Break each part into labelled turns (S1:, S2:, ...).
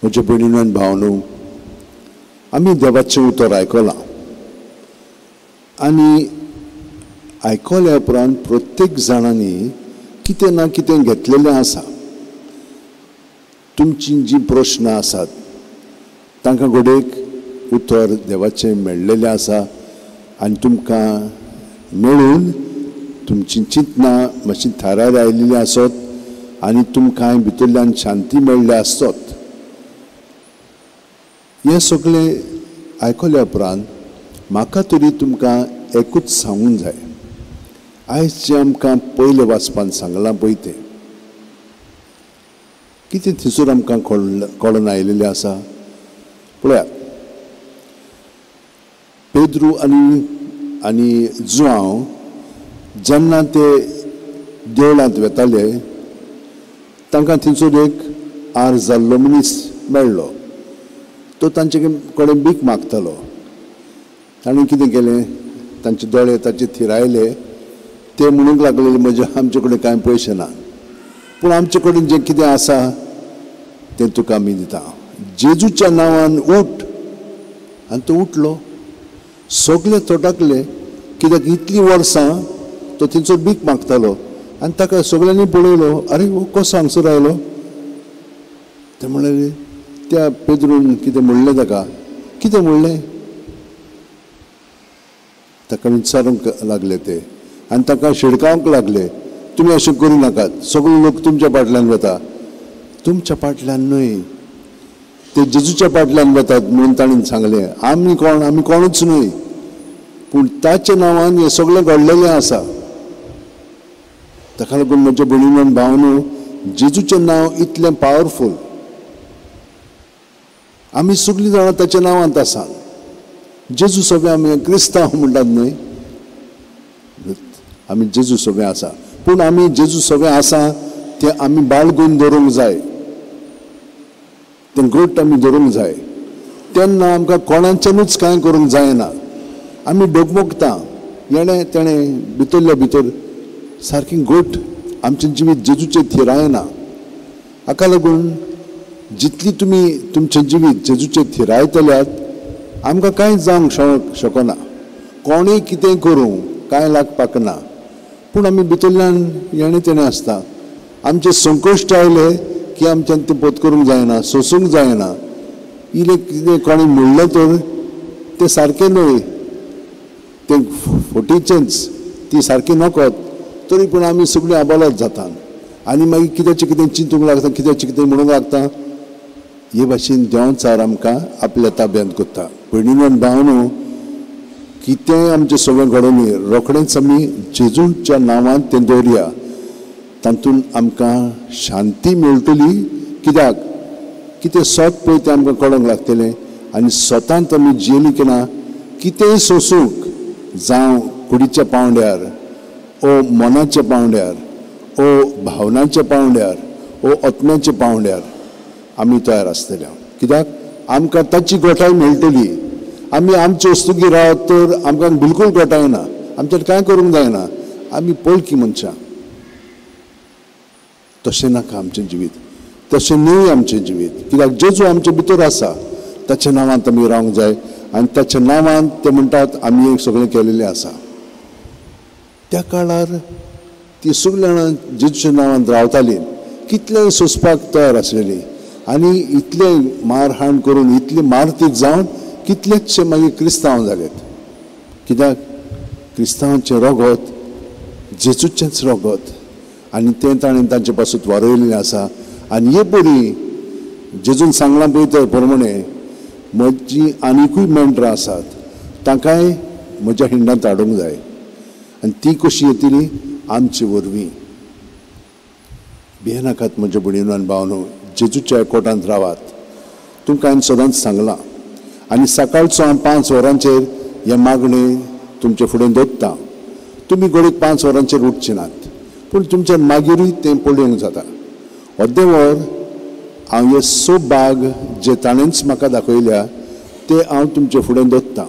S1: म्हज्या भयणीनो आनी भावनो, आमी देवाचें उतर आयकलां आनी आयकल्या उपरांत प्रत्येक जाणांनी कितें ना कितें घेतलेलें आसा. तुमचीं जीं प्रश्नां आसात तांकां घडयेक उतर देवाचें मेळ्ळेलें आसा आनी तुमकां मेळून तुमचीं चिंतनां मातशीं थारार आयिल्लीं आसत आनी तुमकां भितरल्यान शांती मेळ्ळी आसत. हें सगळें आयकल्या उपरांत म्हाका तरी तुमकां एकूच सांगूंक जाय. आयज जें आमकां पयलें वाचपान सांगलां पळय तें कितें थंयसर आमकां कळून आयिल्लें आसा. पळयात, पेद्रू आनी जुआंव जेन्ना ते देवळांत वेताले तांकां थंयसर एक आर जाल्लो मनीस मेळ्ळो. तो तांचे कडेन भीक मागतालो. ताणें कितें केलें, तांचे दोळे ताचे थिरायले. ते म्हणूंक लागले, म्हजे आमचे कडेन कांय पयशे ना, पूण आमचे कडेन जें कितें आसा तें तुका आमी दिता. जेजूच्या नांवान उठ. आनी तो उठलो. सगळे थोटाकले, कित्याक इतलीं वर्सां तो थंयसर भीक मागतालो आनी ताका सगळ्यांनी पळयलो, आरे हो कसो हांगसर आयलो. ते म्हणले, त्या पेद्रून कितें म्हणलें ताका, कितें म्हणलें ताका विचारूंक लागले ते आनी ताका शिडकावंक लागले, तुमी अशें करूं नाकात, सगळे लोक तुमच्या फाटल्यान वता. तुमच्या फाटल्यान न्हय, ते जेजूच्या फाटल्यान वतात म्हणून ताणें सांगलें. आमी कोण, आमी कोणूच न्हय, पूण ताच्या नांवान हें सगळें घडलेलें आसा. ताका लागून म्हज्या भयणीनो आनी भावनो, जेजूचें नांव इतलें पावरफूल. आमी सगळीं जाणां ताच्या नांवांत आसा. जेजू सगळें आमी क्रिस्तांव म्हणटात न्हय, आमी जेजू सगळें आसा, पूण आमी जेजू सगळें आसा तें आमी बाळगून दवरूंक जाय, तें घट आमी दवरूंक जाय. तेन्ना आमकां कोणाच्यानूच कांय करूंक जायना. आमी डगमगता, येणें तेणें भितरल्या भितर सारकें घट आमचें जिवीत जेजूचें थिरायना. हाका लागून जितली तुमी तुमचें जिवीत जेजूचें थिरायतल्यात आमकां कांय जावंक शकना. कोणूय कितें करूं कांय लागपाक ना, पूण आमी भितरल्यान येणें तेणें आसता. आमचें संकश्ट आयलें की आमच्यान तें पोत करूंक जायना, सोंसूंक जायना. इल्लें कितें कोणें म्हणलें तर तें सारकें न्हय, तें फटीचेंच, ती सारकें नकत, तरी पूण आमी सगळीं आबालत जाता आनी मागीर कित्याचें कितें चिंतूंक लागता, कित्याचें कितें म्हणूंक लागता. हे भाशेन देंवचार आमकां आपल्या ताब्यांत करता. भयणीनो आनी भावनो, कितेंय आमचें सगळें घडोवन रोखडेंच आमी जेजूच्या नांवान तें दवरया, तातूंत आमकां शांती मेळटली. कित्याक कितें सत पळय तें आमकां कळोंक लागतलें आनी स्वतांत आमी जियेली की ना कितेंय सोंसूंक, जावं कुडीच्या पांवड्यार ओ मनाच्या पांवड्यार ओ भावनांच्या पांवड्यार ओ आत्म्याच्या पांवड्यार आमी तयार आसतले. कित्याक आमकां ताची गोठाय मेळटली. आमी आमचे वस्तुगी रावत तर आमकां बिलकूल गोठाय ना, आमच्यान कांय करूंक जायना, आमी पोलकी मनशां. तशें नाका आमचें जिवीत, तशें न्हय आमचें जिवीत. कित्याक जेजू आमचे भितर आसा, ताच्या नांवांत आमी रावंक जाय आनी ताच्या नांवांत ते म्हणटात आमी एक सगळें केलेलें आसा. त्या काळार ती सगळीं जाणां जेजूच्या नांवांत रावतालीं, कितलें सोंसपाक तयार आसलेलीं आनी इतलें मारहाण करून इतलें मारतीत जावन कितलेचशे मागीर क्रिस्तांव जालेत. कित्याक क्रिस्तांवांचें रगत जेजूचेंच रगत आनी तें ताणें तांचे पासून वारयलेलें आसा. आनी हे परी जेजून सांगलां पळय ते प्रमाणे म्हजी आनिकूय मेंढरां आसात, तांकांय म्हज्या हिंडांत हाडूंक जाय आनी ती कशी येतली आमचे वरवीं. भियेनाकात म्हज्या भयणीनो आनी भावनो, जेजूच्या कोटांत रावात. तुमकां हांवें सदांच सांगलां आनी सकाळचो हांव 5 वरांचेर हें मागणें तुमचे फुडें दवरतां. तुमी घडयेक 5 वरांचेर उठचे नात, पूण तुमच्यान मागीरूय तें पळोवंक जाता. अर्दें वर हांव हे 6 भाग जे ताणेंच म्हाका दाखयल्या ते हांव तुमचे फुडें दवरतां.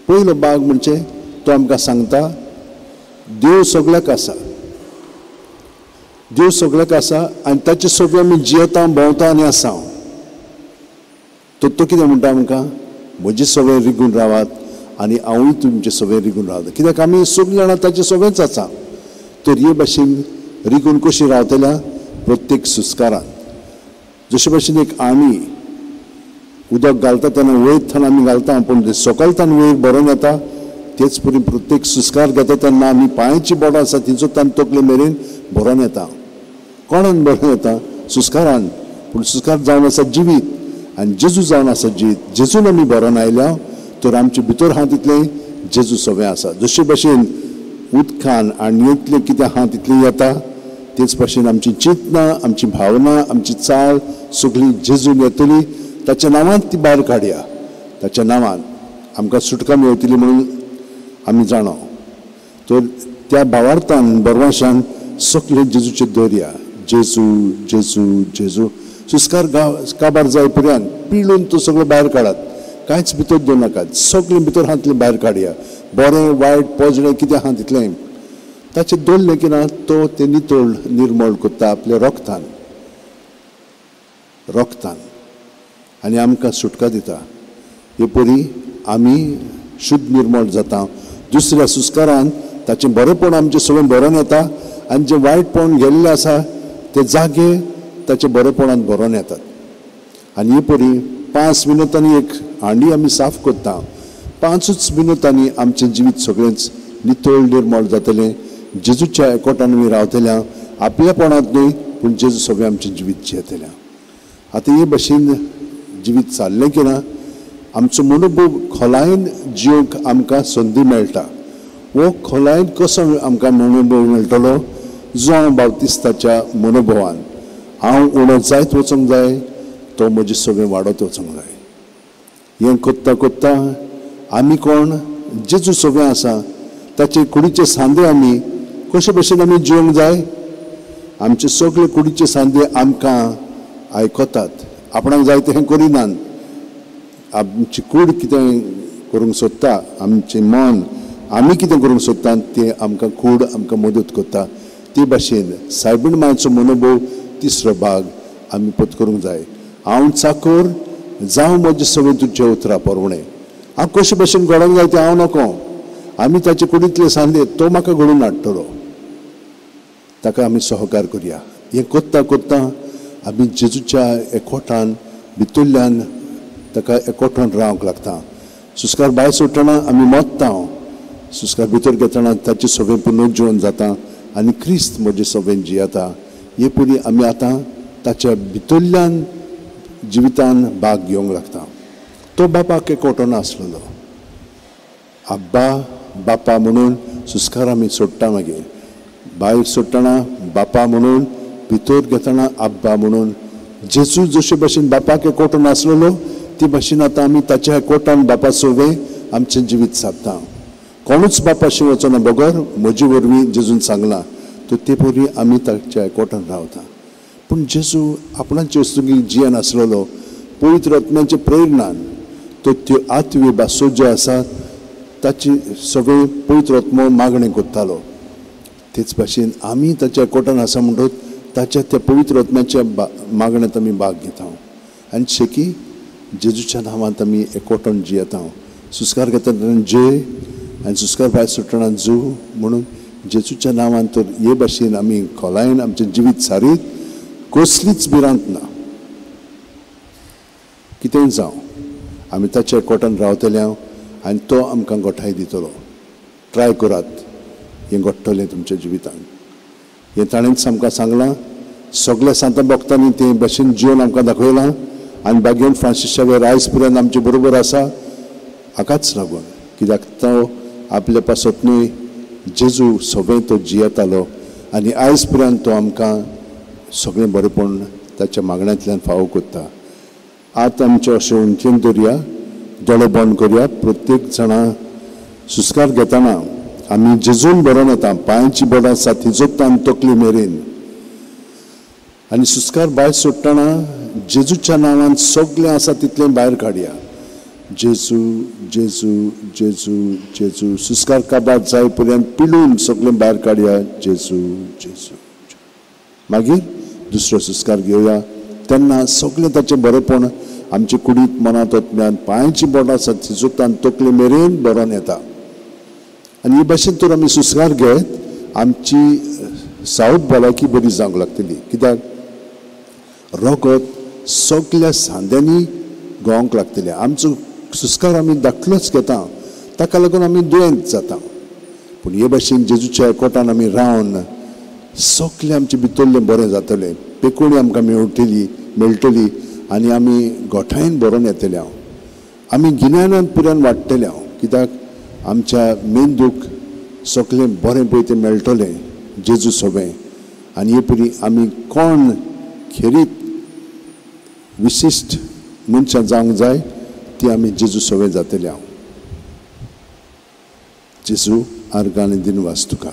S1: पयलो भाग म्हणजे तो आमकां सांगता देव सगळ्याक आसा, देव सगळ्याक आसा आनी ताचे सगळे आमी जियेता, भोंवता आनी आसा. तर तो कितें म्हणटा आमकां, म्हजे सगळें रिगून रावात आनी हांवूय तुमचे सगळें रिगून रावता. कित्याक आमी सगळीं जाणां ताचे सगळेंच आसा. तर हे भाशेन रिगून कशी रावतल्या प्रत्येक सुस्कारान. जशे भाशेन एक आमी उदक घालता तेन्ना वयर थंय आमी घालता, पूण सकलतान वयर भरोन येता, तेच परी प्रत्येक सुस्कार घेता तेन्ना आमी पांयाची बोटां आसा तिचो तान तकले मेरेन भरोन येता. कोणान भरोन येता? सुस्कारान. पूण सुस्कार जावन आसा जिवीत आनी जेजू जावन आसा जिवीत. जेजून आमी भरोन आयल्या तर आमचे भितर आहा तितलें जेजू सगळें आसा. जशे भाशेन उदकान आणयेंतलें कितें आहा तितलें येता, तेच भाशेन आमची चिंतनां, आमची भावना, आमची चाल सगळी जेजून येतली. ताच्या नांवान ती भायर काडया, ताच्या नांवान आमकां सुटका मेळटली म्हणून आमी जाणो. तर त्या भावार्थान बरवाशान सगळे जेजूचे दर्या, जेजू जेजू जेजू. सुस्कार काबार जाय पर्यंत पिळून तो सगळो भायर काडात, कांयच भितर दवर नाकात, सगळें भितर आहा तितलें भायर काडया. बरें वायट पोजडें कितें आहा तितलें ताचें दवरलें की ना तो तें नितळ निर्मळ करता आपल्या रोगतान, रोगतान, आनी आमकां सुटका दिता. हे परी आमी शुद्ध निर्मळ जाता. दुसऱ्या सुस्कारान ताचें बरेंपण आमचें सगळें भरोन येता आनी जें वायटपण गेल्लें आसा ते जागे ताचे बरेपणान भरोन येतात. आनी हे परी 5 मिनटांनी एक हांडी आमी साफ करता, 5 मिनटांनी आमचें जिवीत सगळेंच नितळ निर्मळ जातलें. जेजूच्या एकोटान आमी रावतल्या, आपल्यापणांत न्हय पूण जेजू सगळें आमचें जिवीत जियेतल्या. आतां हे भाशेन जिवीत चाललें की ना आमचो मनोभोग खोलायेन जिवंक आमकां संदी मेळटा. हो खोलायेन कसो आमकां मनोभोग मेळटलो? जुआंव बाप्तिस्ताच्या मनोभोवान. हांव उणो जायत वचूंक जाय, तो म्हजें सगळें वाडत वचूंक जाय. हें कोत्ता कोत्ता आमी कोण जेजू सगळें आसा ताचे कुडीचे सांदे आमी कशे भशेन आमी जिवंक जाय. आमचे सगळे कुडीचे सांदे आमकां आयकतात, आपणाक जाय तें करिनात. आमची कूड कितें करूंक सोदता, आमचें मन आमी कितें करूंक सोदता तें आमकां कूड आमकां मदत करता. ते भाशेन सायबीण मायचो मनोभोव तिसरो भाग आमी पत्करूंक जाय. हांव चाकर जावं म्हजें सगळें तुज्या उतरां परवणें. हांव कशे भशेन घडोवंक जाय तें हांव नको, आमी ताचे कुडींतले सांदे तो म्हाका घडोवन हाडटलो, ताका आमी सहकार करया. हें कोत्ता कोत्ता आमी जेजूच्या एकवटान भितरल्यान ताका एकवटान रावंक लागता. सुस्कार भायर सोडटना आमी मोत्ता, सुस्कार भितर घेतना ताचें सगळें पुनर्जीवन जाता आनी क्रिस्त म्हजें सगळें जियेता. हे पयलीं आमी आतां ताच्या भितरल्यान जिवितान भाग घेवंक लागता. तो बापाक एकवटो आसलेलो, आब्बा बापा म्हणून सुस्कार आमी सोडटा. मागीर भायर सोडटना बापा म्हणून, भितर घेतना आब्बा म्हणून. जेजू जशे भाशेन बापाक एकवटो नासलेलो ते भाशेन आतां आमी ताच्या एकवटान बापा सोवे आमचें जिवीत सादता. कोणूच बापाशी वचना बगर म्हजे वरवीं जेजून सांगलां, तर ते परी आमी ताच्या एकवटान रावता. पूण जेजू आपणाचे वस्तुगी जियेन आसलेलो, पवित्र आत्म्याचे प्रेरणान तो त्यो आत्मी भासो ज्यो आसा ताची सगळें पवित्र आत्मो मागणें करतालो. तेच भाशेन आमी ताच्या एकवटान आसा म्हणटकच ताच्या त्या पवित्र आत्म्याच्या मागण्यांत आमी भाग घेता आनी शेकी जेजूच्या नांवांत आमी एकवटान जियेता. सुस्कार घेतना जे आनी सुस्कार भायर सुटना जू म्हणून जेजूच्या नांवान. तर हे भाशेन आमी खोलायेन आमचें जिवीत सारीत, कसलीच भिरांत ना, कितेंय जावं आमी ताच्या एकवटान रावतले आनी तो आमकां गोठाय दितलो. ट्राय करात, हें घडटलें तुमच्या जिवितान. हें ताणेंच आमकां सांगलां, सगळ्या सांतां भक्तांनी ते भाशेन जिवन आमकां दाखयलां आनी बागेवन फ्रांसीस शावेर आयज पर्यंत आमचे बरोबर आसा. हाकाच लागून कित्याक तो आपल्या पासत न्हय, जेजू सगळें तो जियेतालो आनी आयज पर्यंत तो आमकां सगळें बरेंपण ताच्या मागण्यांतल्यान फावो करता. आतां आमचें अशें उंचेन दवरया, दोळे बंद करया. प्रत्येक जाणां सुस्कार घेतना आमी जेजून बरोवन येता, पांयांची बोटां आसा ती जोडटा तकली मेरेन, आनी सुस्कार भायर सोडटना जेजूच्या नांवान सगळें आसा तितलें भायर काडया. जेजू जेजू जेजू जेजू. सुस्कार काबार जाय पर्यंत पिळून सगळें भायर काडया. जेजू जेजू. मागीर दुसरो सुस्कार घेवया, तेन्ना सगळें ताचें बरेंपण आमचे कुडीत मनांत आत्म्यांत पांयांची बोटां सुतान तकले मेरेन बरोवन येता. आनी हे भाशेन तर आमी सुस्कार घेत आमची सावध भलायकी बरी जावंक लागतली. कित्याक रगत सगल्या सांद्यांनी गवंक लागतलें. आमचो सुस्कार आमी धाकलोच घेता, ताका लागून आमी दुयेंत जाता. पूण हे भाशेन जेजूच्या एकवटान आमी रावन सगलें आमचें भितरलें बरें जातलें, पेकोणी आमकां मेळटली आनी आमी गोठायेन बरोवन येतले. हांव आमी गिन्यानान पुरान वाडटले. हांव कित्याक आमच्या मेंदूक सगलें बरें पळय तें मेळटलें जेजू सोबें. आनी हे परी आमी कोण खेरीत विशिश्ट मनशां जावंक जाय ती आमी जेजू सोबें जातले. हांव जेजू आर्गां आनी दिनवास तुका.